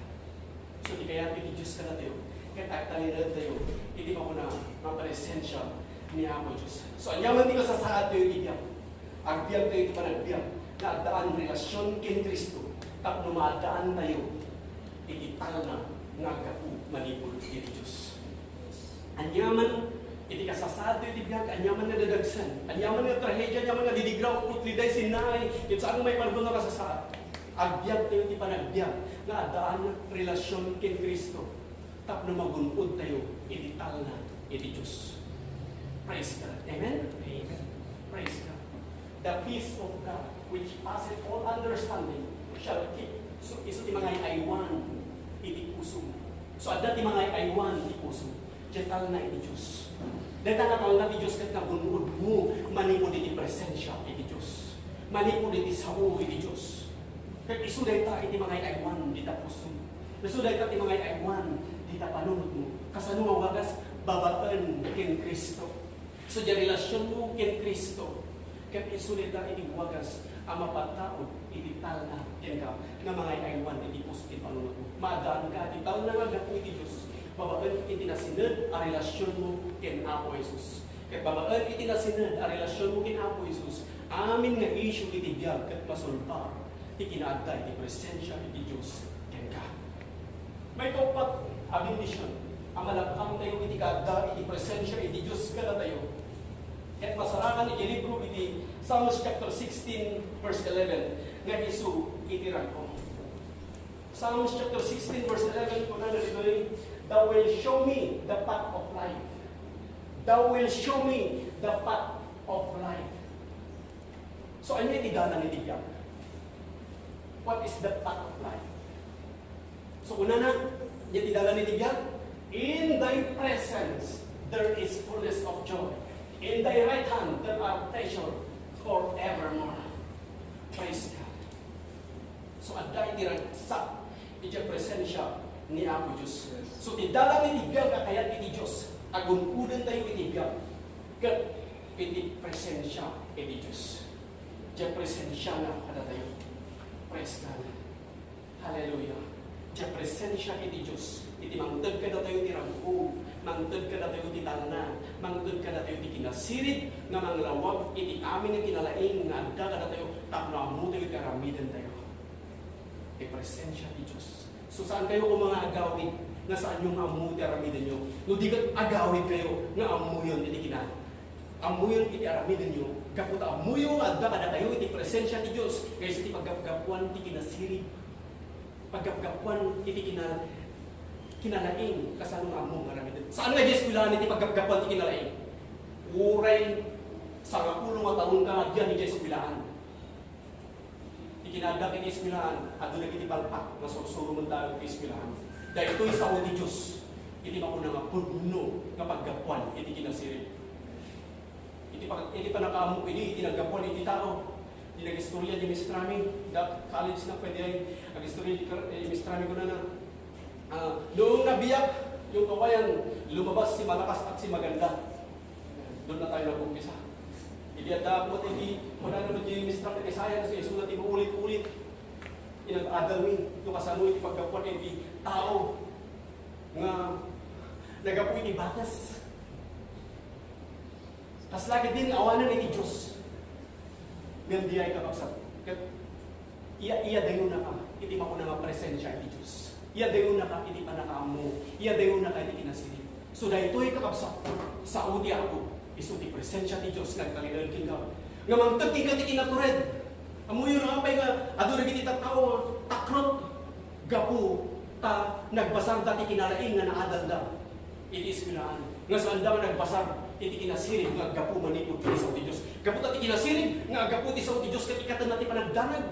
So, ti kayat iti Dios kadatayo, ket agtalinaedtayo iti makuna nga presensia ni Apo Dios. So, ania man ti kasasaadtayo iti biag? Agbiagtayo iti panagbiag nga addaan relasion ken Cristo tapno maaddaantayo iti talna nga aggapu manipud iti Dios. Ania man iti kasasaadtayo iti biag, ania man nga dadagsen, ania man nga trahedia, ania man nga didigraw, putliday, sinnaay, ket saan nga maipardon nga kasasaad. Agbiagtayo iti panagbiag nga addaan relasion ken Cristo tapno magun-odtayo iti talna iti Dios. Praise God. Amen? Amen. Praise God. The peace of God, which passeth all understanding, shall keep. So, isu ti mangay-aywan iti puso. So, adda ti mangay-aywan iti puso. Diay talna iti Dios. Dayta nga talna ti Dios ket nagun-odmo manipud iti presensia iti Dios. Manipud iti sao iti Dios. Ket isu dayta iti mangay-aywan dita puso. Isu dayta ti mangay-aywan dita panunotmo. Kasano nga wagas? Babaen ken Cristo. So, diay relasionmo ken Cristo, ket isu dayta iti wagas a mapataud iti talna kenka nga mangay-aywan iti puso ken panunotmo. Maaddaanka iti talna nga gapu iti Dios, babaen iti nasined a relasionmo ken Apo Jesus. Ket babaen iti nasined a relasionmo ken Apo Jesus, amin nga issue iti biag ket masulbad ti kinaadda iti presensia iti Dios kenka. May kauppat a bendision a malabkantayo iti kaadda iti presensia iti Dios kadatayo. Ket masarakan iti libro iti Psalms chapter sixteen, verse eleven, nga isu iti rag-o. Psalms chapter sixteen, verse eleven, kunana ditoy, "Thou will show me the path of life. Thou will show me the path of life." So, ania iti dalan iti biag? What is the path of life? So, kunana, ania iti dalan iti biag? "In thy presence, there is fullness of joy. In thy right hand, there are pleasure forevermore." Praise God. So, adda iti ragsak iti presensia ni Apo Dios. So, ti dalan iti biag a kayat iti Dios, agun-odentayo iti biag ket iti presensia iti Dios. Diay presensiana kadatayo. Praise God. Hallelujah. Diay presensia iti Dios. Iti mangted kadatayo ti rag-o, mangted kadatayo ti talna, mangted kadatayo ti kinasirib nga manglawag iti amin nga kinalaing nga adda kadatayo tapno ammotayo ti aramidentayo. Ti presensia ti Dios. So, saankayo koma nga agawid nga saanyo nga ammo ti aramidenyo. No di ket agawidkayo nga ammoyon iti kina-, ammoyon iti aramidenyo, gapu ta ammoyo nga adda kadakayo iti presensia ti Dios, nga isu ti paggapgapuan ti kinasirib, paggapgapuan iti kina-, kinalaing, kasano nga ammo nga aramiden. Saan nga diay eskwelahan iti paggapgapuan ti kinalaing? Uray sangapulo nga taon ka nga diay eskwelahan. Ti kinaadda iti eskwelahan, adu dagiti palpak nga sursuro met laeng iti eskwelahan. Daytoy sao ti Dios iti makuna nga pudno nga paggapuan iti kinasirib. Iti pag-, iti pannakaammo idi, iti naggapuan iti tao. Iti nagistorya di Mistrami, da college na pwede ay agistorya di kar-, eh, Mistrami kunana, Ah, noong nabiyak yung kawayan, lumabas si malakas at si maganda. Doon na tayo nag-umpisa. Hindi at dapat hindi, wala naman yung instructor kay saya na sa isulat yung ulit-ulit. Inag-adal mi, yung kasano yung pagkapuan, hindi tao nga nagapuy ni batas. Kasla ket din awanen iti Dios. Ngem diay, kakabsat, ket iya, iyadayonaka iti makuna nga presensia iti Dios. Iyadayonaka iti pannakaammo. Iyadayonaka iti kinasirib. So, daytoy, kakabsat, sao ti Apo, isu ti presensia ti Dios nga agtalinaed kenka. Nga mangted kenka ti kinatured. Ammoyo no apay nga adu dagiti tattao nga takrot gapu ta nagbasarda ti kinalaing nga naadalda iti eskwelahan. Nga saanda nga nagbasar iti kinasirib nga aggapu manipud iti sao ti Dios. Gapu ta ti kinasirib nga aggapu iti sao ti Dios ket ikkatenna ti panagdanag.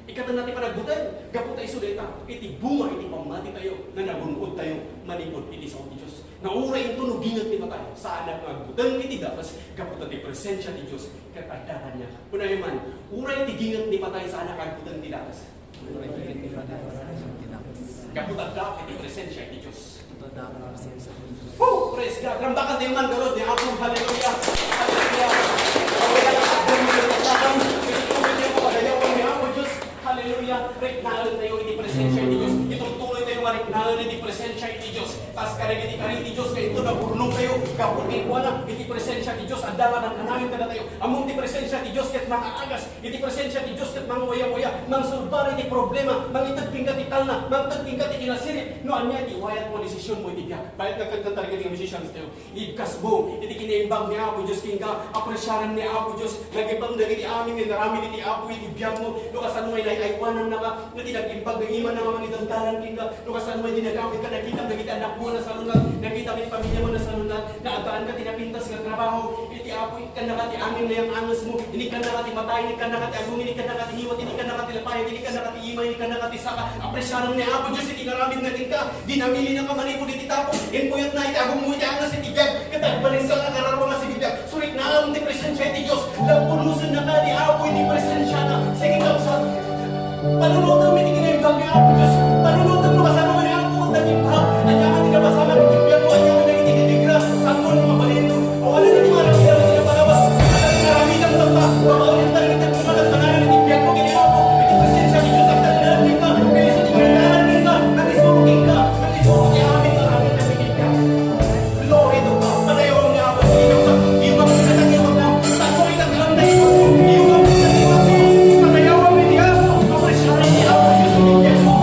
Ikkatenna ti panagbuteng. Gapu ta isu dayta iti bunga iti pammatitayo nga nagun-odtayo manipud iti sao ti Dios. Nga uray intono ginget ni patay, saanak nga agbuteng iti dakes gapu ta ti presensia ti Dios ket adda kaniak. Kunayo man, uray ti ginget ni patay, saanak nga agbuteng ti dakes. Gapu ta adda iti presensia iti Dios. Woo! Praise God. Ramdakan tayo man, garod ni Apo. Hallelujah. Hallelujah. Hallelujah. Hallelujah. Hallelujah. Riknaen tayo iti presensia iti Dios. Iturtuloy tayo nga riknaen iti presensia iti Dios. Tas kadagiti kari ti Dios nga inton naburnong tayo, gapu ti kuana, iti presensia ti Dios, adda nga nangkanayon kadatayo. Ammom ti presensia ti Dios ket makaagas, iti presensia ti Dios ket mangwayawaya, mangsulbar iti problema, mangited kenka ti talna, mangted kenka ti kinasirib, No ania iti iwayatmo a desisionmo iti biag? Bayat nga kagkanta dagiti musicians tayo. Ibkasmo iti kinaimbag ni Apo Dios kenka, apresiaram ni Apo Dios, lagipem dagiti amin nga inaramid iti Apo iti biagmo. No kasano nga inay-aywanannaka, no ti nag-imbag nga imanna nga mangidaldalan kenka, no kasano nga dinagapit ka, nakitam dagiti annakmo a nasalungat, nakitam iti pamiliamo a nasalungat, naaddaanka ti napintas nga trabaho, iti Apo, inikannaka ti angin nga yang-angesmo, inikannaka ti mata, inikannaka ti agong, inikannaka ti ngiwat, inikannaka ti lapayag, inikannaka ti ima, inikannaka ti saka. Apresiaram ni Apo Dios iti inaramidna kenka. Dinamilinaka manipud iti tapok. Impuyatna iti agongmo iti anges iti biag. Ket agbalinka nga agararwa nga sibibiag. Suriknaam ti presensia iti Dios. Labunusennaka ni Apo iti presensiana. Sige, kabsat. Panunotem iti kinaimbag ni Apo Dios. Panunotem no kasano nga ni Apo ket nangimbag. Ania nga ti napasamak iti biagmo, ania nga dagiti titigra. Samoan nga mabalinmo. Awanen iti mga aramidem iti napalabas. Ket iti aramidem ket ta, makaulitna iti pagmananan iti biagmo ken ni Apo. Iti presensia ti Dios, agtalinaed kenka. Kaysa ti kinaimbag kenka, nag-isuro kenka, nag-isuro ti amin nga aramid dagiti biag. Glory to God. Padayawan ni Apo, sige, kabsat. Iwang ka, iwang ka. Padayawan ni Apo, iwang ka, iwang ka. Padayawan ni Apo. Apresiaran ni Apo Dios iti biagmo.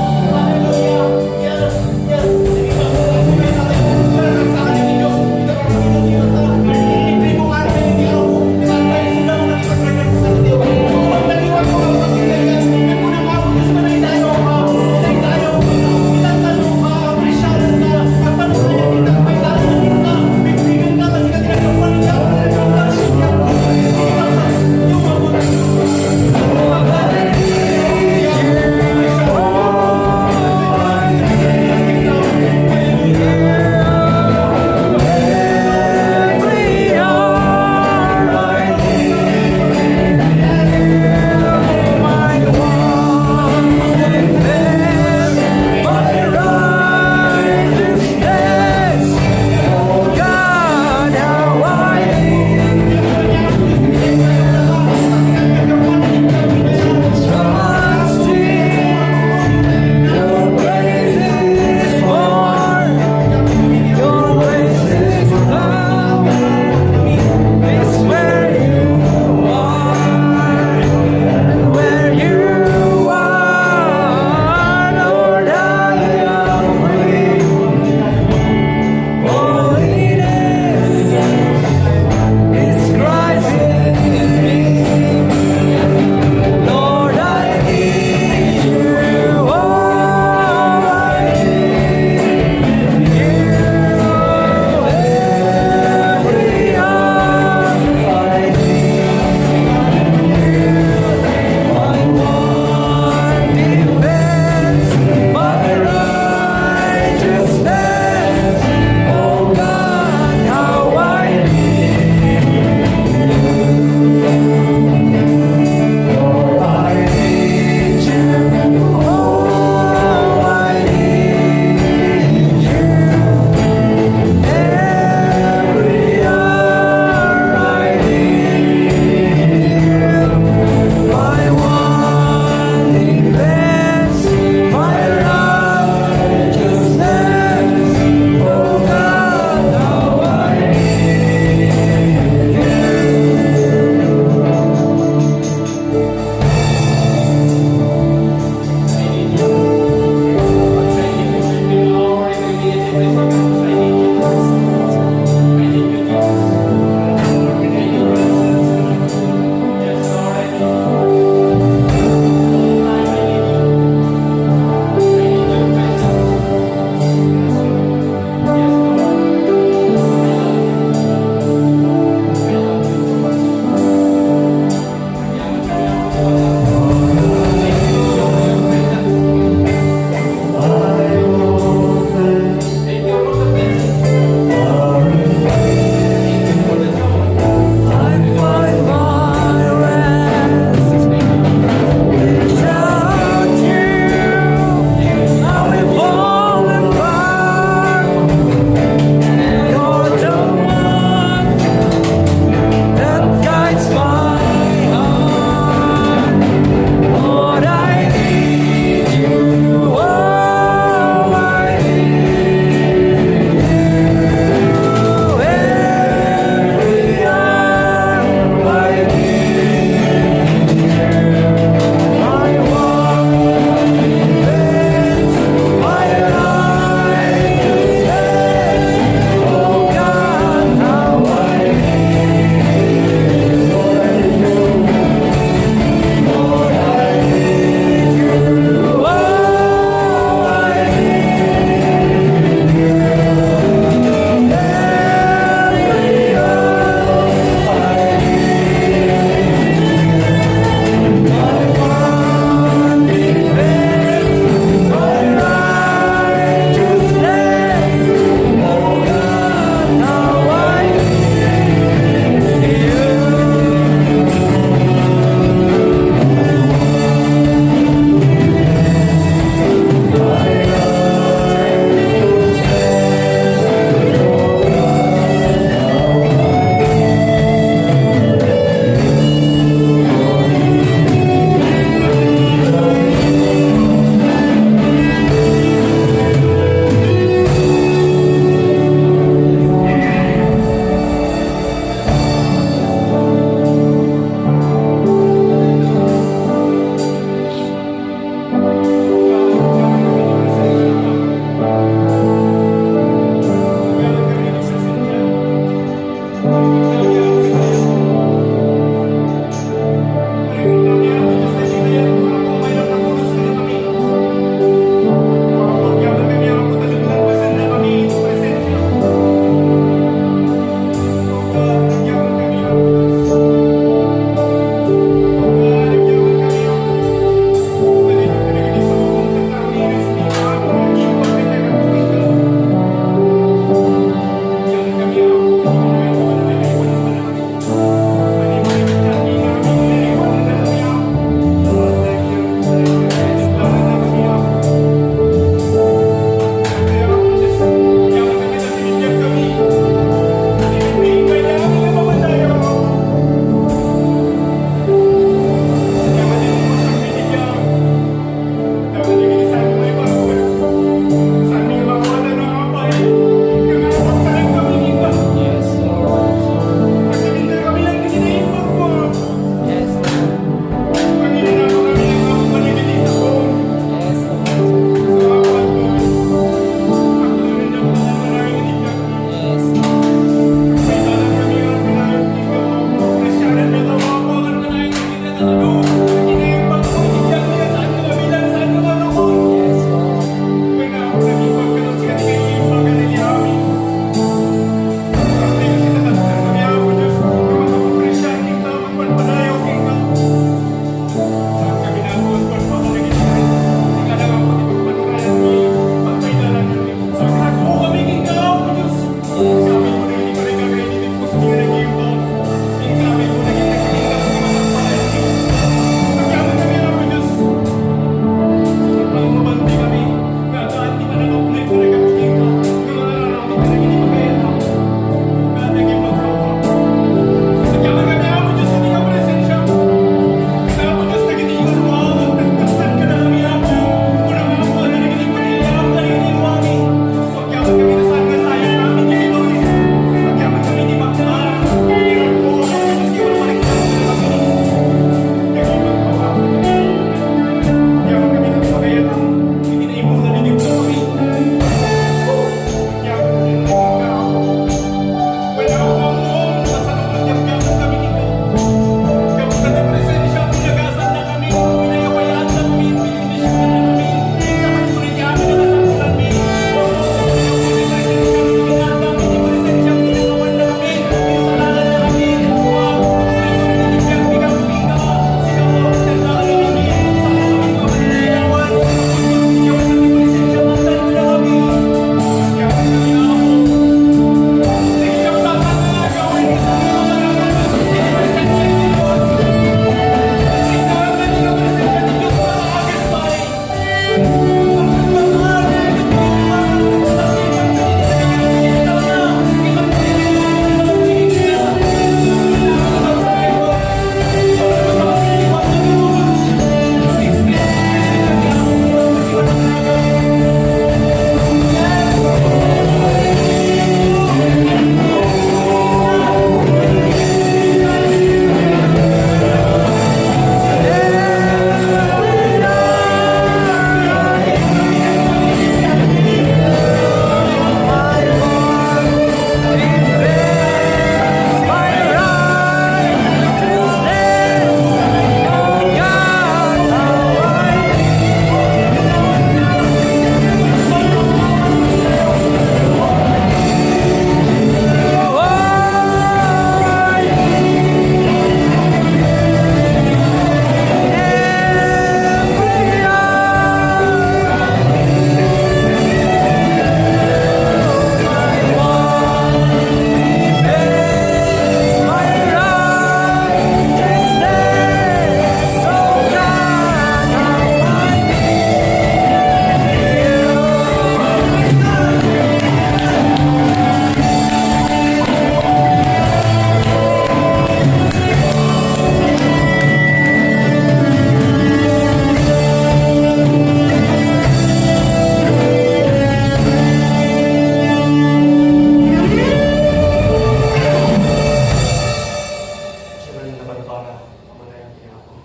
Barbara, manayam ti Apo.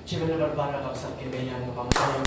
Chibel a Barbara, kabsat, ket ayan nga pampayan.